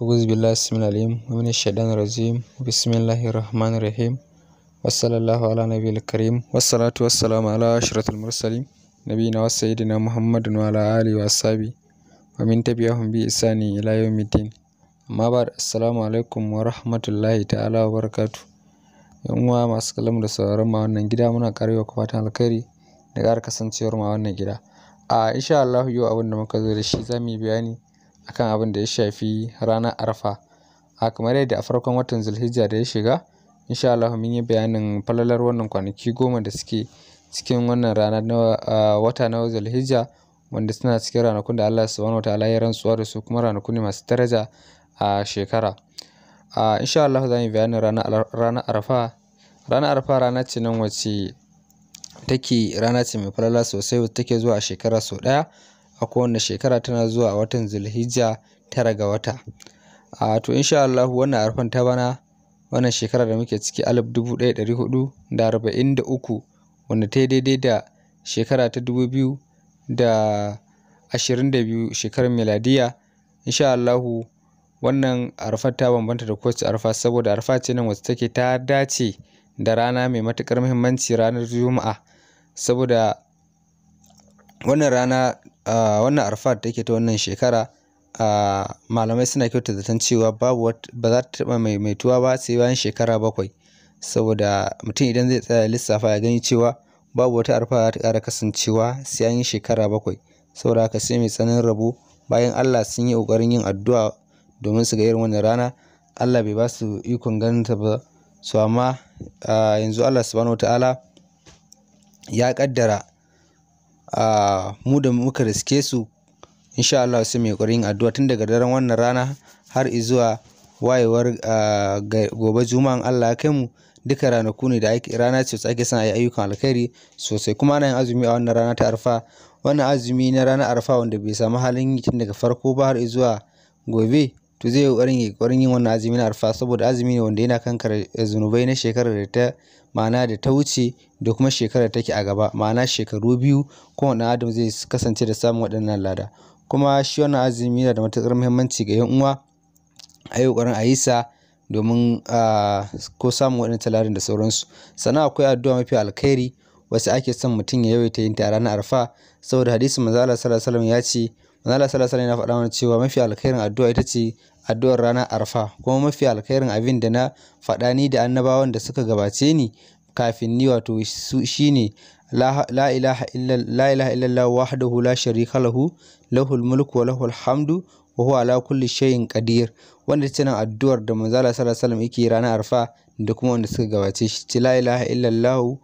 A'udhu billahi samil alim wa minash shaitanir rajim. Bismillahir rahmanir rahim. Wa sallallahu ala nabiyil karim. Wassalatu wassalamu ala ashrafil mursalin nabiyina wa sayyidina Muhammadin wa ala alihi wa ashabi wa min tabi'ahum bi ihsani ila yawmiddin. Amma ba'd, assalamu alaikum wa rahmatullahi ta'ala wa barakatuh. Yan uwa masu kallon mu da sauraron mu a wannan gida, muna ƙara ku fatan alkhairi da ƙara kasancewar mu a wannan gida. A insha Allah yau abin da muka zo da shi, za mu yi bayani akan abin da ya shafi ranar Arfa. A kamar yadda a farkon watan Zulhijja da ya shiga, insha Allah mun yi bayanin falalar wannan kwanaki 10 da suke cikin wannan rana na wata na Zulhijja, wanda suna cikin ranakun da Allah Subhanahu wataala ya rantsuwa da su, kuma ranaku ne masu daraja a shekara. A insha Allah za mu yi bayanin ranar Arfa. Ranar Arfa rana ce nan wacce take rana ce mai falala sosai, wacce take zuwa a shekara sau ɗaya. A kowane shekara tana zuwa a watan Zulhijja, 9 ga wata. A to insha Allah wannan Arfan ta bana, wannan shekara da muke ciki, 1443, wanda ta yi daidai da shekara ta 2022 shekarar miladiya. Insha Allahu wannan Arfar ta bambanta da kowace Arfa, saboda Arfa ce nan wacce take ta dace da rana mai matuƙar muhimmanci, ranar Juma'a. Saboda wannan rana, wannan Arfa da take ta wannan shekara, malamai suna kyautata zaton cewa babu ba za ta taɓa maimaituwa ba sai bayan shekara 7. Saboda mutum idan zai tsaya lissafa ya gani cewa babu wata Arfa za ta ƙara kasancewa sai an yi shekara 7. Saboda haka sai mai tsananin rabo. Bayan Allah sun yi ƙoƙarin yin addu'a domin su ga irin wannan rana, Allah bai ba su ikon ganin ta ba. So amma yanzu Allah Subhanahu wataala ya ƙaddara mu da muka riske su, insha Allah sai mu yi ƙoƙarin yin addu'a tun daga daren wannan rana har izuwa wayewar gobe Juma'an Allah ya kai mu. Duka ranaku ne da ake, rana ce wacce ake son a yi ayyukan alkhairi sosai, kuma ana yin azumi a wannan rana ta Arfa. Wannan azumi na ranar Arfa, wanda bai samu halin yi tun daga farko ba har izuwa gobe, to zai yi ƙoƙarin yin wannan azumi na Arfa, saboda azumi ne wanda yana kankare zunubai na shekarar da ta, ma'ana da ta wuce, da kuma shekarar da take a gaba, ma'ana shekaru 2 kowane ɗan adam zai kasance da samun waɗannan lada. Kuma shi wannan azumi yana da matuƙar muhimmanci ga 'yan uwa, a yi ƙoƙarin a yi sa domin ko samun waɗannan ladan da sauransu. Sannan akwai addu'a mafi alkhairi wacce ake son mutum ya yawaita yin ta a ranar Arfa, saboda hadisin Manzo Allah Sallallahu Alaihi Wasallam ya ce, Manzo Allah Sallallahu Alaihi Wasallam yana faɗa mana cewa mafi alkhairin addu'a ita ce addu'ar ranar Arfa, kuma mafi alkhairin abin da na faɗa ni da annabawan da suka gabace ni kafin ni, wato shine la ilaha illa la ilaha illallah wahdahu la sharika lahu, lahul mulku wa lahul hamdu wa huwa ala kulli shay'in qadir. Wanda ita nan addu'ar da Manzo Allah Sallallahu Alaihi Wasallam yake ranar Arfa da kuma wanda suka gabace shi, ce la ilaha illallah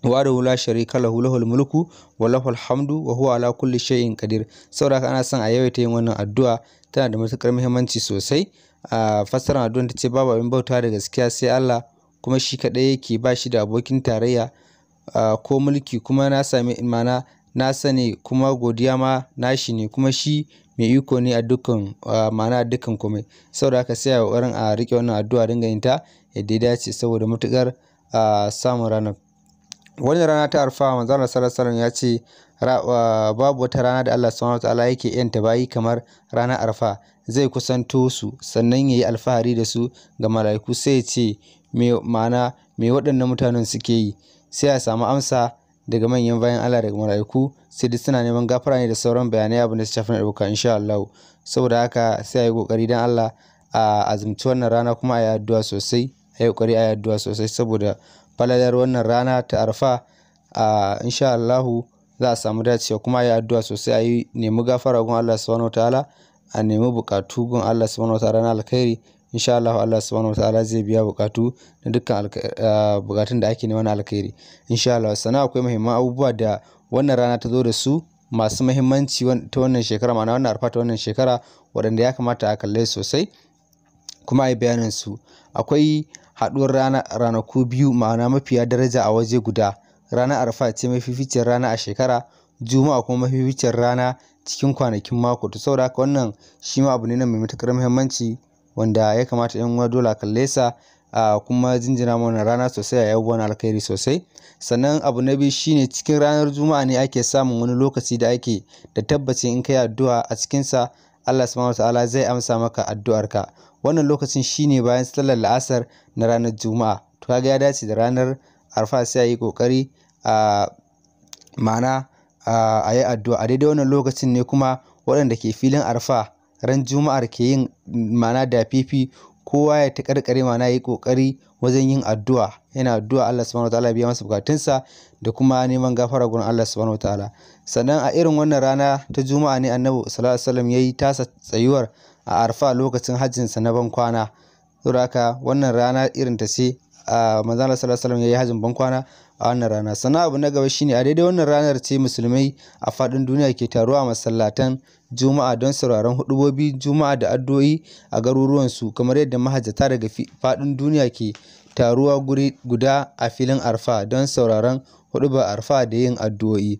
wahdahu la sharika lahu, lahul mulku wa lahul hamdu wa huwa ala kulli shay'in qadir. Saboda haka ana son a yawaita yin wannan addu'a, tana da matuƙar muhimmanci sosai. A fassarar addu'ar ta ce babu abin bauta da gaskiya sai Allah, kuma shi kaɗai yake, ba shi da abokin tarayya ko mulki, kuma na sami, ma'ana na sani, kuma godiya ma nashi ne, kuma shi mai iko ne a dukkan, ma'ana a dukkan komai. Saboda haka sai a ƙoƙarin a riƙe wannan addu'a, dinga yin ta yadda ya dace, saboda matuƙar samun ranar. Wannan rana ta Arfa, Manzo Allah Sallallahu Alaihi Wasallam ya ce babu wata rana da Allah Subhanahu wataala yake yanta bayi kamar ranar Arfa. Zai kusanto su sannan yayi alfahari da su ga mala'iku, sai ya ce me, ma'ana me waɗannan mutanen suke yi? Sai a samu amsa daga manyan bayan Allah, daga mala'iku, sai dai suna neman gafara ne da sauran bayanai abin da su shafi na ɗauka insha Allah. Saboda haka sai a yi ƙoƙari don Allah a azumci wannan rana, kuma a yi addu'a sosai, a yi ƙoƙari a yi addu'a sosai saboda falalar wannan rana ta Arfa. A insha Allahu za a samu dacewa, kuma a yi addu'a sosai, a yi nemi gafara gun Allah Subhanahu wataala, a nemi buƙatu gun Allah Subhanahu wataala na alkhairi. Insha Allah Allah Subhanahu wataala zai biya buƙatu na dukkan buƙatun da ake nema na alkhairi insha Allah. Sannan akwai muhimman abubuwa da wannan rana ta zo da su masu muhimmanci ta wannan shekara, ma'ana wannan Arfa ta wannan shekara, waɗanda ya kamata a kalle sosai kuma a yi bayanin su. Akwai haɗuwar rana, ranaku biyu, ma'ana mafiya daraja a waje guda. Ranar Arfa ce mafificiyar rana a shekara, Juma'a kuma mafificiyar rana cikin kwanakin mako. To saboda haka wannan shi ma abu ne mai matuƙar muhimmanci wanda ya kamata 'yan uwa dole a kalle sa a kuma jinjina mana rana sosai, a yi abubuwan alkhairi sosai. Sannan abu na biyu shine cikin ranar Juma'a ne ake samun wani lokaci da ake da tabbacin in kai addu'a a cikinsa Allah subhanahu wataala zai amsa maka addu'arka. Wannan lokacin shine bayan sallar la'asar na ranar Juma'a. To kaga ya dace da ranar Arfa, sai a yi ƙoƙari a ma'ana a yi addu'a. A daidai wannan lokacin ne kuma waɗanda ke filin Arfa ran Juma'ar ke yin ma'ana da fifi, kowa ya taƙarƙare, ma'ana ya yi ƙoƙari wajen yin addu'a, yana addu'a Allah subhanahu wataala ya biya masa bukatunsa da kuma neman gafara gurin Allah subhanahu wataala. Sannan a irin wannan rana ta Juma'a ne Annabi sallallahu alaihi wasallam ya yi tasa tsayuwar a Arfa lokacin hajjinsa na bankwana. Saboda haka wannan rana irin ta ce manzon Allah sallallahu alaihi wasallam ya yi hajjin bankwana a wannan rana. Sannan abu na gaba shine a daidai wannan ranar ce musulmai a faɗin duniya ke taruwa a masallatan Juma'a don sauraron huɗubobi Juma'a da addu'o'i a garuruwansu, kamar yadda mahajjata daga faɗin duniya ke taruwa guri guda a filin Arfa don sauraron huɗubar Arfa da yin addu'o'i.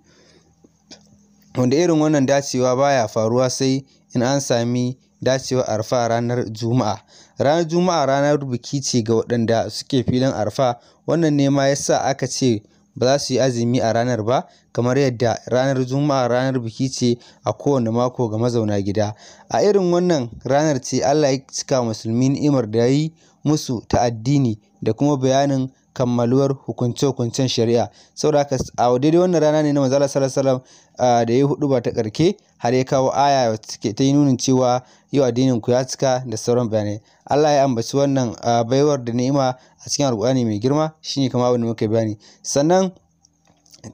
Wanda irin wannan dacewa baya faruwa sai in an sami dacewar Arfa ranar Juma'a. Ranar Juma'a ranar biki ce ga waɗanda suke filin Arfa. Wannan ne ma yasa aka ce ba za su yi azumi a ranar ba, kamar yadda ranar Juma'a ranar biki ce a kowane mako ga mazauna gida. A irin wannan ranar ce Allah ya cika musulmi ni'imar da ya yi musu ta addini da kuma bayanin kammaluwar hukunce-hukuncen shari'a. Saboda haka a daidai wannan rana ne na manzo Allah sallallahu alaihi wasallam da ya yi huɗuba ta ƙarke har ya kawo aya wacce ta yi nunin cewa yau addinin ku ya cika da sauran bayanai. Allah ya ambaci wannan baiwar da ni'ima a cikin Alƙur'ani mai girma, shine kamar abin da muka bayani. Sannan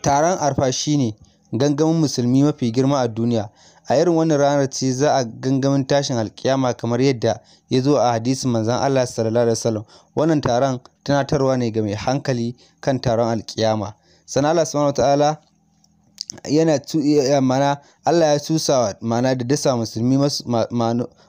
taron Arfa shine gangamin musulmi mafi girma a duniya. A irin wannan ranar ce za a gangamin tashin alkiyama, kamar yadda ya zo a hadisin manzon Allah sallallahu alaihi wasallam. Wannan taron tunatarwa ne ga mai hankali kan taron alkiyama. Sannan Allah subhanahu wataala yana ma'ana Allah ya cusa ma'ana da dasa musulmi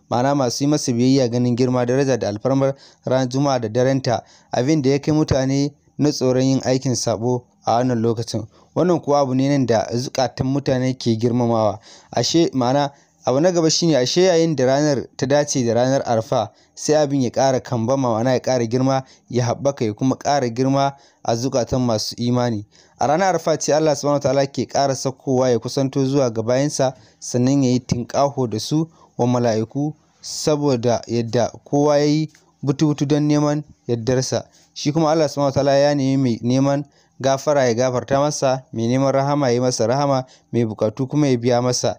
ma'ana masu yi masa biyayya ganin girma, daraja da alfarmar ranar Juma'a da darenta, abin da ya kai mutane na tsoron yin aikin sabo a wannan lokacin. Wannan kuwa abu ne nan da zukatan mutane ke girmamawa. Ashe ma'ana abu na gaba shine ashe yayin da ranar ta dace da ranar Arfa, sai abin ya ƙara kambama, ma'ana ya ƙara girma, ya haɓaka, ya kuma ƙara girma a zukatan masu imani. A ranar Arfa ce Allah subhanahu wataala ke ƙara saukowa ya kusanto zuwa ga bayinsa, sannan ya yi tinƙaho da su wa mala'iku saboda yadda kowa ya yi butu-butu don neman yardarsa. Shi kuma Allah subhanahu wataala ya nemi mai neman gafara ya gafarta masa, mai neman rahama ya yi masa rahama, mai buƙatu kuma ya biya masa.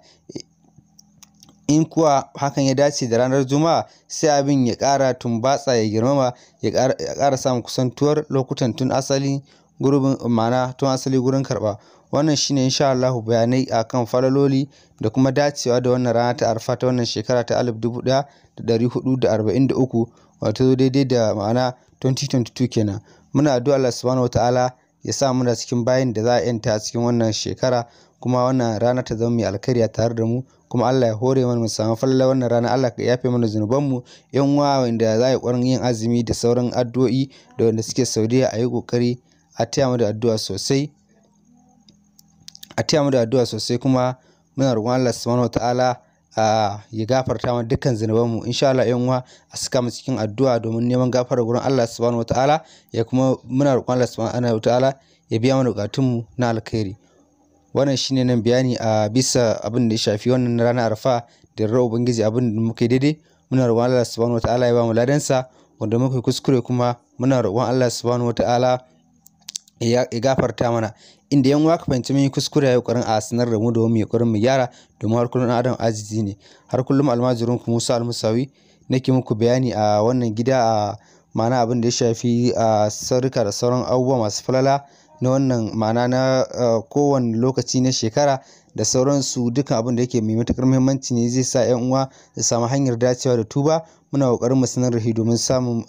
In kuwa hakan ya dace da ranar Juma'a, sai abin ya ƙara tumbatsa, ya girmama, ya ƙara samun kusantuwar lokutan tun asali gurbin, ma'ana tun asali gurin karɓa. Wannan shine insha Allahu bayanai akan falaloli da kuma dacewa da wannan rana ta Arfa ta wannan shekara ta 1443, wato daidai da ma'ana 2022 kenan. Muna addu'a Allah subhanahu wataala ya sa muna cikin bayin da za a yanta a cikin wannan shekara, kuma wannan rana ta zama mai alkhairi a tare da mu, kuma Allah ya hore mana mu samu falalar wannan rana. Allah ka yafe mana zunubanmu. Yan uwa wanda za a yi ƙoƙarin yin azumi da sauran addu'o'i da wanda suke Saudiya, a yi ƙoƙari a taya mu da addu'a sosai, a taya mu da addu'a sosai, kuma muna roƙon Allah subhanahu wataala ya gafarta mana dukkan zunubanmu insha Allah. Yan uwa a saka mu cikin addu'a domin neman gafara gurin Allah subhanahu wataala, ya kuma muna roƙon Allah subhanahu wataala ya biya mana buƙatunmu na alkhairi. Wannan shine nan bayani a bisa abin da ya shafi wannan ranar Arfa da yardar Ubangiji. Abin da muka yi daidai, muna roƙon Allah subhanahu wataala ya ba mu ladansa, wanda muka yi kuskure kuma muna roƙon Allah subhanahu wataala ya gafarta mana. Inda yan uwa ka fahimci mun yi kuskure, ya ƙoƙarin a sanar da mu domin mu yi ƙoƙarin mu gyara, domin har kullum adam ajizi ne. Har kullum almajirin ku Musa Almusawi nake muku bayani a wannan gida a ma'ana abin da ya shafi a sarrika da sauran abubuwa masu falala na wannan ma'ana na kowane lokaci na shekara da sauransu. Dukkan abin da yake mai matuƙar muhimmanci ne zai sa 'yan uwa su samu hanyar dacewa da tuba, muna ƙoƙarin mu sanar da shi domin samun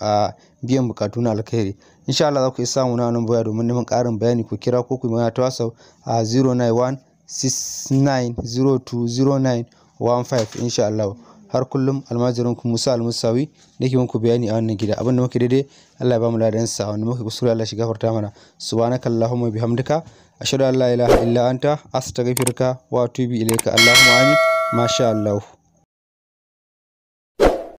biyan buƙatu na alkhairi insha Allah. Za ku iya samu na wannan baya domin neman ƙarin bayani, ku kira ko ku yi magana ta WhatsApp a 091 69020915 insha Allah. Har kullum almajirin ku Musa Almusawi nake muku bayani a wannan gida. Abin da muke daidai, Allah ya bamu ladan sa, wanda muke kuskure, Allah shi gafarta mana. Subhanakallahumma bihamdika, ashhadu an la ilaha illa anta, astaghfiruka wa atubu ilaika. Allahumma amin, masha Allah.